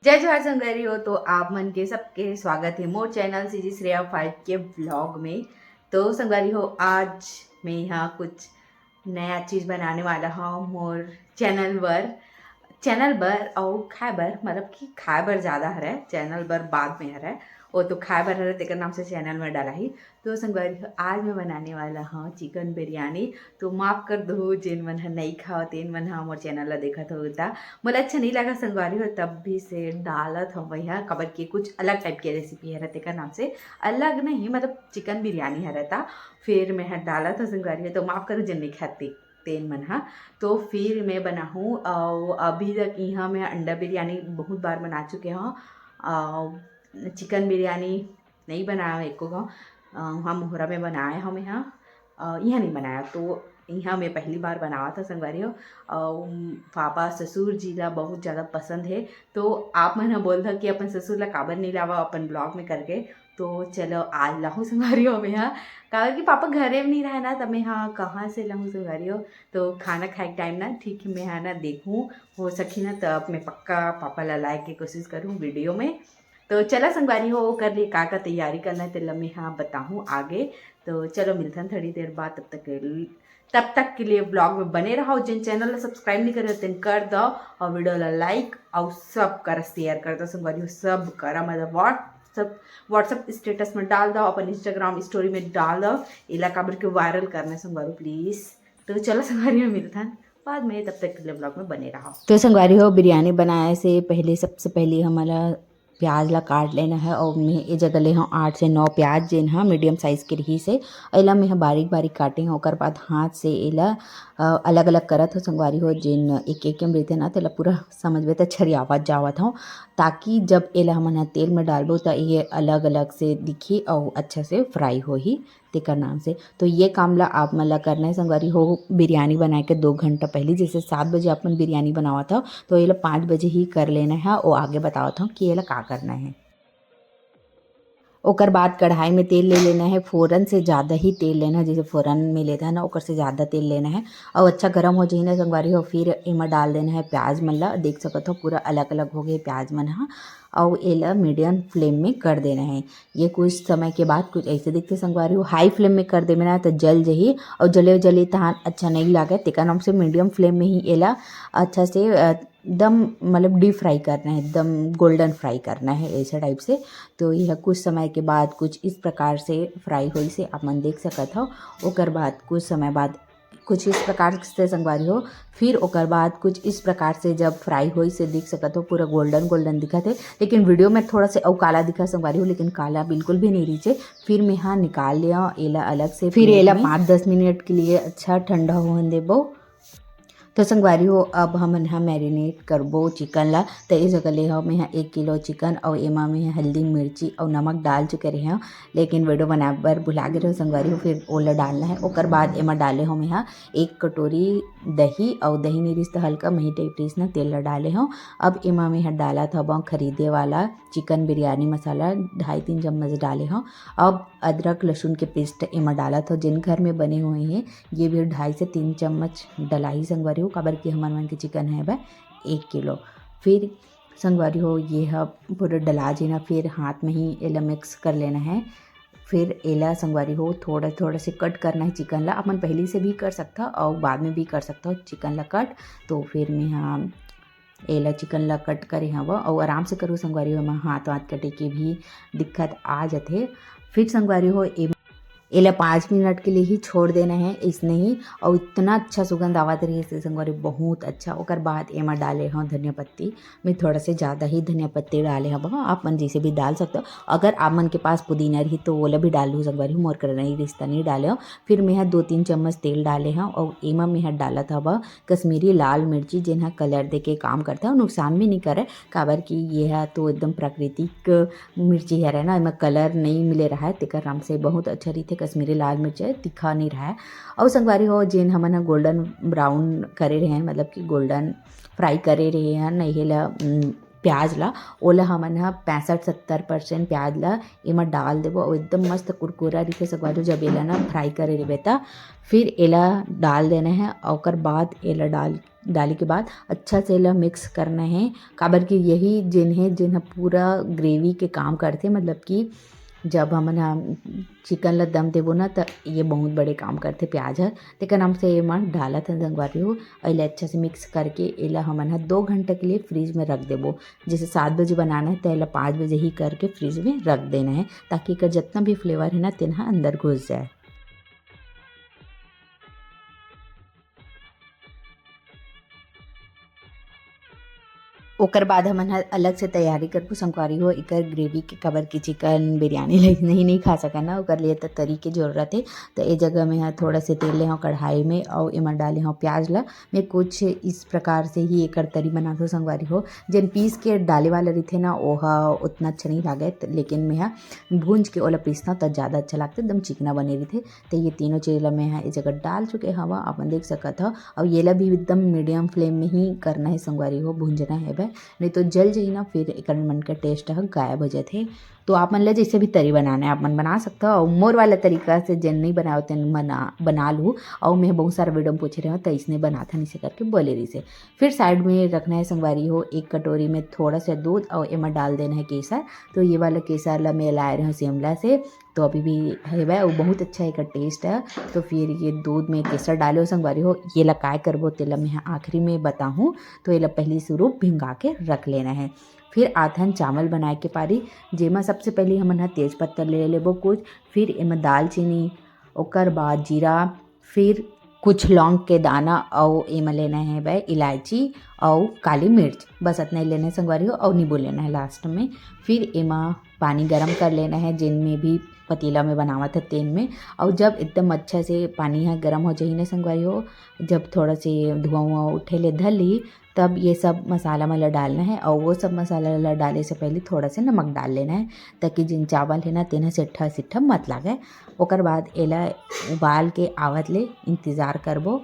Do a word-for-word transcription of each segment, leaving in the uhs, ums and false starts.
जय जोहार संगवारी हो, तो आप मन के सबके स्वागत हे मोर चैनल सीजी श्रेया फाइव के व्लॉग में। तो संगवारी हो, आज मैं यहाँ कुछ नया चीज बनाने वाला हूँ मोर चैनल बर। चैनल बर अउ खाए बर, मतलब कि खाए बर ज़्यादा हरे, चैनल बर बाद में हरे। वो तो खाए बर हरे, तेकर नाम से चैनल में डाला ही। तो संगवारी हो, आज मैं बनाने वाला हूँ चिकन बिरयानी। तो माफ़ कर दो, जेन मन ह नई खाओ, तेन मन ह मोर चैनल ला देखत हो त। मोला अच्छा नहीं लगा संगवारी हो, तब भी से डालत हूँ मैं ह, काबर के कुछ अलग टाइप के रेसिपी हरे, तेकर नाम से। अलग नहीं, मतलब चिकन बिरयानी हरे ता, फिर मैं ह डालत हूँ संगवारी हो, तो माफ़ करो जेन नहीं खाते तेन मन ह। तो फिर मैं बनाहूँ, अउ अभी तक यहाँ मैं अंडा बिरयानी बहुत बार बना चुके हूँ, अउ चिकन बिरयानी नहीं बनाया एको घाव। अ, वहाँ मोहरा में बनाए हूँ मैं, हाँ, अ, यहाँ नहीं बनाया, तो यहाँ मैं पहली बार बनावत हूँ संगवारी हो। अउ पापा ससुर जी ला बहुत ज़्यादा पसंद है, तो आप मन ह बोलत हो कि अपन ससुर ला काबर नहीं लावा अपन व्लॉग में करके। तो चलो आज लाहूँ संगवारी हो मैं ह, काबर कि पापा घरे में नहीं रहे ना, त मैं ह कहाँ से लाहूँ संगवारी हो। तो खाना खाए के टाइम ना ठीक है मैं ह ना देखूँ, हो सकी ना तब मैं पक्का पापा ला लाए के कोशिश करूँ वीडियो में। तो चला संगवारी हो, ओकर लिए का का तैयारी करना है तेला मैं ह बताहूँ आगे। तो चलो मिलथन थोड़ी देर बाद, तब तक के लिए तब तक के लिए व्लॉग में बने रहो। जिन चैनल ला सब्सक्राइब नहीं करे तेन कर दो, और वीडियो ला लाइक और सब कर शेयर कर दो संगवारी हो, सब करा, मतलब WhatsApp WhatsApp स्टेटस में डाल दो, अपन इंस्टाग्राम स्टोरी में डाल दो। एला काबर के वायरल करना है संगवारी प्लीज। तो चलो संगवारी हो, मिलथन बाद में, तब तक के लिए व्लॉग में बने रहो। तो संगवारी हो, बिरयानी बनाए से पहले सबसे पहले हमला प्याज ला काट लेना है, और मैं ये जगह ले हूँ आठ से नौ प्याज, जेन ह मीडियम साइज के रही से। एला मैं ह बारीक बारीक काटे हूँ, ओकर बाद हाथ से एला अलग अलग करत हो संगवारी हो, जेन एक एक में रहते ना, तेला पूरा समझ में तो छरियावत जावत हूँ, ताकि जब एला हमन ह तेल में डालबो त ये अलग अलग से दिखी और अच्छा से फ्राई होही, तेकर नाम से। तो ये काम ला आप मन ला करना है संगवारी हो। बिरयानी बनाए के दो घंटा पहले, जैसे सात बजे अपन बिरयानी बनावत हो, तो ये ला पाँच बजे ही कर लेना है। वो आगे बतावत हूँ कि ये ला का करना है। ओकर बाद कढ़ाई में तेल ले लेना है, फोरन से ज़्यादा ही तेल लेना है, जैसे फोरन में लेता है ना, ओकर से ज़्यादा तेल लेना है। और अच्छा गरम हो जाही ना संगवारी हो, फिर एमा डाल देना है प्याज मन ला। देख सकत हो पूरा अलग अलग हो गए प्याज मन ह, और एला मीडियम फ्लेम में कर देना है। ये कुछ समय के बाद कुछ ऐसे दिखते संगवारी हो, हाई फ्लेम में कर देबे ना तो जल जही, और जले जले तहान अच्छा नहीं लागे, तेकर नाम से मीडियम फ्लेम में ही एला अच्छा से, अ, एकदम मतलब डीप फ्राई करना है, एकदम गोल्डन फ्राई करना है ऐसे टाइप से। तो यह कुछ समय के बाद कुछ इस प्रकार से फ्राई होई से आप मन देख सकत हो। ओकर बाद कुछ समय बाद कुछ इस प्रकार से संगवारी हो, फिर ओकर बाद कुछ इस प्रकार से जब फ्राई होई से देख सकत हो, पूरा गोल्डन गोल्डन दिखत है, लेकिन वीडियो में थोड़ा से अउ काला दिखा संगवारी हो, लेकिन काला बिल्कुल भी नहीं रहिसे। फिर मैं हाँ निकाल लिया एला अलग से फिर plate एला में। पाँच दस मिनट के लिए अच्छा ठंडा होने देबो। तो संगवारी हो, अब हमन ह मैरिनेट करबो चिकन ला। तो इस जगह ले हो मैं ह एक किलो चिकन और एमा मैं ह हल्दी, मिर्ची और नमक डाल चुके रहे हूँ, लेकिन वीडियो बनाए बर भुला गे रहो संगवारी हो, फिर ओला डालना है। ओकर बाद एमा डाले हो मैं ह एक कटोरी दही, और दही नहीं रिस त हल्का मही टाइप रिस ना, तेल ला डाले हो। अब एमा मैं ह डालत हबो खरीदे वाला चिकन बिरयानी मसाला, ढाई तीन चम्मच डाले हो। अब अदरक लहसुन के पेस्ट एमा डालत हो, जिन घर में बने हुए हैं, ये भी ढाई से तीन चम्मच डलाही संगवारी हो, काबर कि हमर मन के चिकन है बा एक किलो। फिर संगवारी हो, ये ह पूरा डला जेना, फिर हाथ में ही एला मिक्स कर लेना है। फिर एला संगवारी हो थोड़ा थोड़ा से कट करना है चिकन ला। अपन पहले से भी कर सकता और बाद में भी कर सकता हो चिकन ला कट। तो फिर मैं हाँ एला चिकन ला कट करे हव और आराम से करो संगवारी हो, एमा हाथ वाथ कटे के भी दिक्कत आ जाथे। फिर संगवारी हो, ए एला पाँच मिनट के लिए ही छोड़ देना है इसने ही। और इतना अच्छा सुगंध आवत रही है संगवारी, बहुत अच्छा। ओकर बाद एमा डाले हव धनिया पत्ती, मैं थोड़ा से ज़्यादा ही धनिया पत्ती डाले हव, आप मन जैसे भी डाल सकते हो। अगर आप मन के पास पुदीना रही तो ओला भी डाल लू संगवारी हो, मोर करा नहीं रिस त नहीं डाले हो। फिर मैं ह दो तीन चम्मच तेल डाले हव और एमा मैं ह डालत हव कश्मीरी लाल मिर्ची, जेन ह कलर दे के काम करथे और नुकसान भी नहीं करे, काबर कि ये ह तो एकदम प्राकृतिक मिर्ची हरे ना, एमा कलर नहीं मिले रहा है, तेकर नाम से बहुत अच्छा रहिथे। कश्मीरी लाल मिर्च है, तीखा नहीं रहा है। और संगवारी हो, जेन हमन ह गोल्डन ब्राउन करे रहे हैं, मतलब कि गोल्डन फ्राई करे रहे हैं ना, ये ला, उम, प्याज ला, ओला हमन ह पैंसठ सत्तर परसेंट प्याज ला एमा डाल देबो और एकदम मस्त कुरकुरा रहिथे संगवारी हो। जब एला ना फ्राई करे रहिबे त फिर एला डाल देना है, ओकर बाद एला डाल डाले के बाद अच्छा से एला मिक्स करना है, काबर कि यही जेन है, जेन ह पूरा ग्रेवी के काम करथे, मतलब कि जब हमन ह चिकन ल दम देबो ना, त ये बहुत बड़े काम करथे प्याज ह। तेकर नाम से एमा डालत हन संगवारी हो। एला अच्छा से मिक्स करके एला हमन ह दो घंटा के लिए फ्रिज में रख देबो। जैसे सात बजे बनाना है, त एला पाँच बजे ही करके फ्रिज में रख देना है, ताकि एकर जितना भी फ्लेवर है ना, तेन ह अंदर घुस जाए। ओकर बाद हमन ह अलग से तैयारी करबो संगवारी हो, एकर ग्रेवी के, काबर कि चिकन बिरयानी ल नहीं, नहीं खा सकन ना, ओकर लिए त तरी के जरूरत है। त ए जगह में ह थोड़ा से तेल ले हव कढ़ाई में, अउ एमा डाले हव प्याज ल। मैं कुछ इस प्रकार से ही एकर तरी बनाथव संगवारी हो। जेन पीस के डाले वाला रहिथे ना, ओहा उतना अच्छा नहीं लागे, त-, लेकिन मैं ह भूंज के ओला पीसथव त ज़्यादा अच्छा लागथे, एकदम चिकना बने रहिथे। त ये तीनों चीज ला मैं ह ए जगह डाल चुके हव, आप मन देख सकत हव। अउ येला भी एकदम मीडियम फ्लेम में ही करना है संगवारी हो, भूंजना है भाई, नहीं तो जल जाही ना, फिर एकर मन का टेस्ट ह गायब हो जाथे। तो आप मन ला जैसे भी तरी बनाना है, आप मन बना सकत हव। अउ मोर वाला तरीका से जेन नहीं बनाओ, तेन बना, बना लू। अउ मैं बहुत सारा वीडियो में पूछे रहे हव, त इसने बनाथन इसे करके बोले रहिसे। फिर साइड में रखना है संगवारी हो एक कटोरी में थोड़ा सा दूध, अउ एमा डाल देना है केसर। तो ये वाला केसर ला मैं लाए रहे हव शिमला से, तो अभी भी हेवय, वो बहुत अच्छा एकर टेस्ट है। तो फिर ये दूध में केसर डाले हो संगवारी हो, ये ला काय करबो, तेला मैं ह आखिरी में बताहूँ। तो एला पहली स्वरूप भिंगा के रख लेना है। फिर आथन चावल बनाए के पारी, जेमा सबसे पहले हमन ह तेज पत्ता ले लेबो कुछ, फिर एमा दालचीनी, ओकर बाद जीरा, फिर कुछ लौंग के दाना, अउ एमा लेना है बै इलायची अउ काली मिर्च, बस अतना ही लेना है संगवारी हो, अउ नींबू लेना है लास्ट में। फिर एमा पानी गरम कर लेना है, जेन में भी पतीला में बनावत है तेन में। अउ जब एकदम अच्छा से पानी ह गरम हो जाही ना संगवारी हो, जब थोड़ा से धुआं उआं उठे ले धर ली, तब ये सब मसाला मन ला डालना है। अउ वो सब मसाला ला डाले से पहले थोड़ा से नमक डाल लेना है, ताकि जेन चावल है ना, तेन ह सिट्ठा सिट्ठा मत लागे। ओकर बाद एला उबाल के आवत ले इंतजार करबो।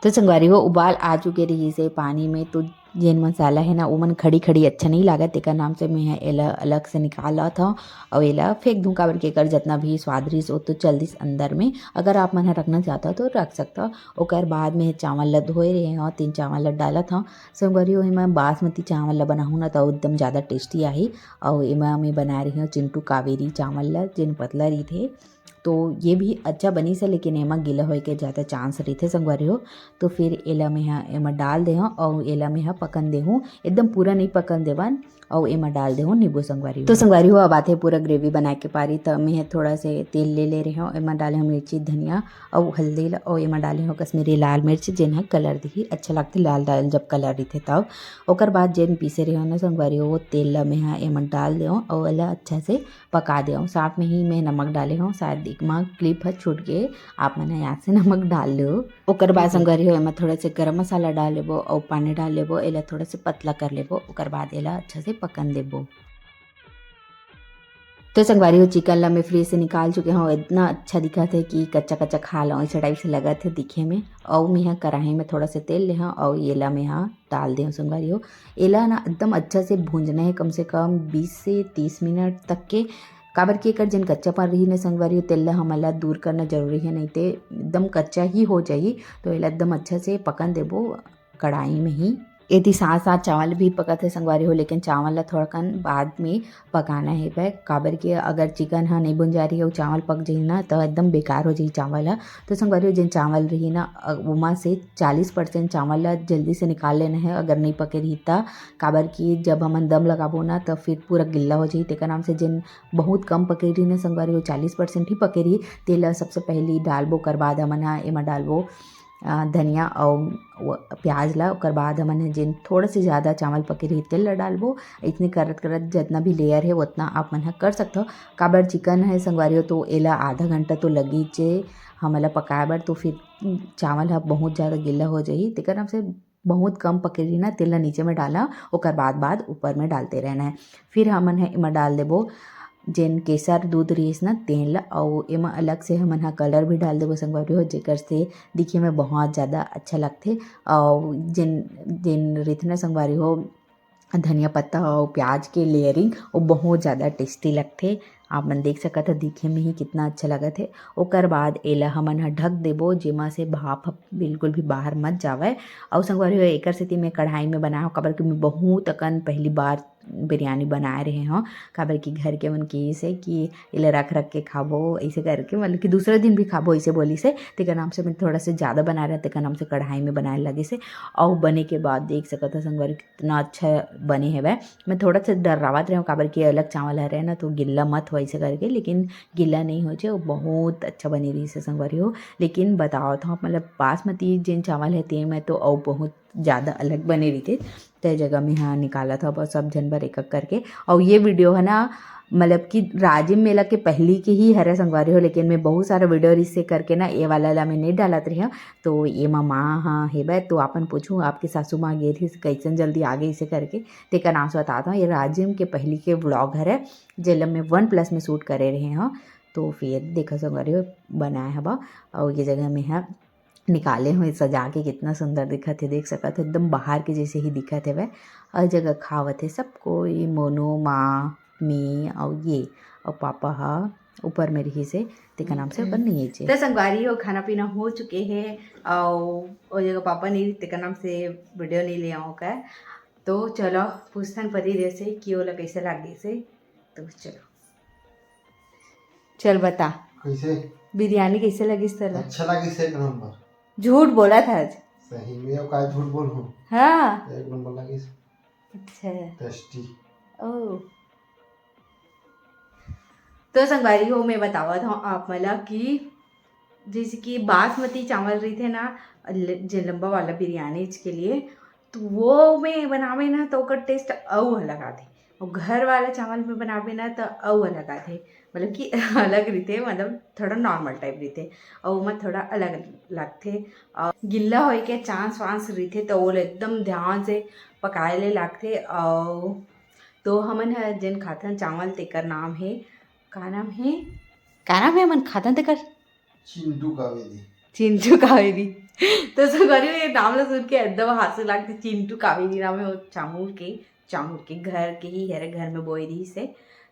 तो संगवारी हो, उबाल आ चुके रहिस हे पानी में, तो जेन मसाला है ना, ओमन खड़ी खड़ी अच्छा नहीं लागत, तेकर नाम से मैं ह एला अलग से निकालत हव अउ एला फेंक दूँ, काबर के एकर जतना भी स्वाद रहिस, वो तो चल दिस अंदर में। अगर आप मन ह रखना चाहत हव, तो रख सकत हव। ओकर बाद में चावल ला धोए रहे हव, तेन चावल ला डालत हव। संगवारी हो, एमा बासमती चावल ला बनाहूँ ना, तो एकदम ज़्यादा टेस्टी आही। अउ एमा मैं बनाए रहे हव चिंटू कावेरी चावल ला, जेन पतला रहिथे। तो ये भी अच्छा बनिस हे, लेकिन एमा गीला होए के ज़्यादा चांस रहिथे संगवारी हो। तो फिर एला मैं ह एमा डाल दे हव अउ एला मैं ह पकन दे हूँ। एकदम पूरा नहीं पकन देवन। अउ एमा डाल दे हव नींबू संगवारी हो। तो संगवारी हो, अब आथे पूरा ग्रेवी बनाए के पारी। त मैं ह थोड़ा से तेल ले ले रहे हव, एमा डाले हव मिर्ची, धनिया अउ हल्दी ल, अउ एमा डाले हव कश्मीरी लाल मिर्च, जेन ह कलर दिही, अच्छा लागथे लाल लाल जब कलर रहिथे तब। ओकर बाद जेन पीसे रहे हव ना संगवारी हो, वो तेल ल मैं ह एमा डाल दे हव अउ एला अच्छा से पका देव। साथ में ही मैं नमक डाले हव, शायद एक मा क्लिप ह छूट गे, आप मन ह याद से नमक डाल लो। ओकर बाद संगवारी हो, एमा थोड़ा से गरम मसाला डाल लेबो अउ पानी डाल लेबो, एला थोड़ा से पतला कर लेबो। ओकर बाद एला अच्छा से पकन देबो। तो संगवारी हो, चिकन ला मैं फ्रिज से निकाल चुके हव। इतना अच्छा दिखत हे कि कच्चा कच्चा खा लव, ऐसा टाइप से लगत हे दिखे में। अउ मैं ह कढ़ाई में थोड़ा से तेल ले हव अउ एला मैं ह डाल दे हव संगवारी हो। एला ना एकदम अच्छा से भूंजना है, कम से कम बीस से तीस मिनट तक के, काबर कि एकर जेन कच्चापन रही ना संगवारी हो, तेल ला हमन ला दूर करना जरूरी है, नहीं ते एकदम कच्चा ही हो जाही। तो एला एकदम अच्छा से पकन देबो कढ़ाई में ही। एती साथ साथ चावल भी पकत है संगवारी हो, लेकिन चावल ला थोड़कन बाद में पकाना है बै, काबर कि अगर चिकन ह नहीं भुंजा रही अउ चावल पक जाही ना, तो एकदम बेकार हो जाही चावल ह। तो संगवारी हो, जेन चावल रही ना, अ, ओमा से चालीस परसेंट चावल ला जल्दी से निकाल लेना है, अगर नहीं पके रही त, काबर कि जब हमन दम लगाबो ना, त फिर पूरा गिल्ला हो जाही। तेकर नाम से जेन बहुत कम पके रही ना संगवारी हो, चालीस परसेंट ही पके रही, तेला सबसे पहली डालबो, ओकर बाद हमन ह एमा डालबो अ, धनिया अउ वो प्याज ला। ओकर बाद हमन ह जेन थोड़ा से ज़्यादा चावल पके रही, तेल ला डालबो। इतने करत करत जितना भी लेयर है, उतना आप मन ह कर सकथव। काबर चिकन है संगवारी हो, तो एला आधा घंटा तो लगीच हे हमन ला पकाए बर, तो फिर चावल ह बहुत ज़्यादा गिल्ला हो जाही। तेकर नाम से बहुत कम पके रही ना, तेल ला नीचे में डाला, ओकर बाद, बाद ऊपर में डालते रहना है। फिर हमन ह एमा डाल देबो जेन केसर दूध रहिस ना, तेन ला, अउ एमा अलग से हमन ह कलर भी डाल देबो संगवारी हो, जेकर से दिखे में बहुत ज़्यादा अच्छा लगथे। अउ जेन, जेन रहिथे ना संगवारी हो, धनिया पत्ता अउ प्याज के लेयरिंग, वो बहुत ज़्यादा टेस्टी लगथे। आप मन देख सकत ह, दिखे में ही कितना अच्छा लगत हे। ओकर बाद एला हमन ह ढक देबो, जेमा से भाप ह बिल्कुल भी बाहर मत जावय। अउ संगवारी हो, एकर सेती मैं कढ़ाई में बनाए हव, काबर कि मैं बहुत अकन पहली बार बिरयानी बनाए रहे हव, काबर कि घर के मन किहिस हे कि एला रख रख के खाबो, ऐसे करके, मतलब कि दूसरे दिन भी खाबो, ऐसे बोलिस हे। तेकर नाम से मैं थोड़ा सा ज़्यादा बनाए रहे, तेकर नाम से कढ़ाई में बनाए लगिस हे। अउ बने के बाद देख सकत ह संगवारी, कितना अच्छा बने हवय। मैं थोड़ा सा डर्रावत रहे हव, काबर कि अलग चावल हरे ना, तो गिल्ला मत हो ऐसे करके, लेकिन गिल्ला नहीं होइस हे, वो बहुत अच्छा बने रहिस हे संगवारी हो। लेकिन बतावत हव, मतलब बासमती जेन चावल हे, ते में तो अउ बहुत ज़्यादा अलग बने रहिथे, ते जगह में हा निकालत हव बस सब झन बर एक एक करके। अउ ये वीडियो है ना, मतलब कि राजिम मेला के पहली के ही हरे संगवारी हो, लेकिन मैं बहुत सारा वीडियो रिसे करके ना, ये वाला ला मैं नहीं डालत रही हूँ। तो ये मा माँ हा हेबे, तो आपन पूछूँ, आपके सासू माँ गे रहिस, कैसन जल्दी आ गई इसे करके, तेकर नाम से बतात हव। ये राजिम के पहली के व्लॉग हरे, जेला मैं वन प्लस में शूट करे रहे हव। तो फिर देखा संगवारी हो, बनाए हवा, अउ ये जगह में हा निकाले हुए सजा के, कितना सुंदर दिखत हे, देख सकत हो, एकदम बाहर के जैसे ही दिखत हवय। हर जगह खावत हे सब कोई, मोनू, माँ, मी अउ ये, अउ पापा हा ऊपर में रहिस हे, तेकर नाम से ओकर नहीं हे। तो संगवारी हो, खाना पीना हो चुके हे, अउ ओ जगह पापा नहीं, तेकर नाम से वीडियो नहीं ले आऊँ का। तो चलो, पूछथन पति देव से कि ओला कैसे लागिस हे। तो चलो, चल बता, कैसे? बिरयानी कैसे लगिस तोला? अच्छा लगिस, एक नंबर। झूठ बोलत हस। सही में, अउ का झूठ बोलहूँ? हाँ। एक नंबर लगिस। अच्छा। टेस्टी। ओ। तो संगवारी हो, मैं बतावत हूँ आप मन ला कि जैसे कि बासमती चावल रहिथे ना, ल-, जे लंबा वाला बिरयानी के लिए, तो वो में बनावे ना, तो ओकर टेस्ट अउ अलग आथे। अउ घर वाला चावल में बनाबे ना, त अउ अलग आथे, मतलब कि अलग रहिथे, मतलब थोड़ा नॉर्मल टाइप रहिथे, अउ ओमा थोड़ा अलग लगथे। अउ गिल्ला होए के चांस वांस रहिथे, त ओला एकदम ध्यान से पकाए ले लागथे। अउ तो हमन ह जेन खाथन चावल, तेकर नाम हे, का नाम हे, का नाम हे हमन खाथन तेकर? चिंटू कावेरी। चिंटू कावेरी। तो संगवारी हो, ये नाम ला सुन के एकदम हांसी लागथे। चिंटू कावेरी नाम हे वो चाउर के, चाउर के घर के ही हरे, घर में बोए रहिस हे,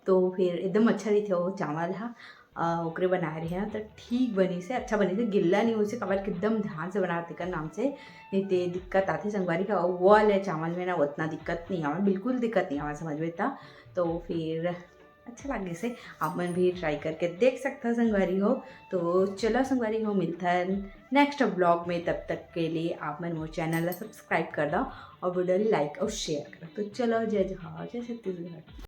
तो फिर एकदम अच्छा रहिथे वो चावल हा। अ, ओकरे बनाए रहे हन, त ठीक बनिस हे, अच्छा बनिस हे, गिल्ला नहीं होइस हे, काबर कि एकदम ध्यान से बनाए तेकर नाम से, नहीं ते दिक्कत आथे संगवारी का। अउ वो वाले चावल में ना उतना दिक्कत नहीं आवे, बिल्कुल दिक्कत नहीं आवे समझ में, त तो फिर अच्छा लागिस हे, आप मन भी ट्राई करके देख सकता संगवारी हो। तो चलो संगवारी हो, मिलथन नेक्स्ट व्लॉग में, तब तक के लिए आप मन मोर चैनल ला सब्सक्राइब कर दो अउ वीडियो ला लाइक अउ शेयर करो। तो चलो, जय जोहार, जय छत्तीसगढ़।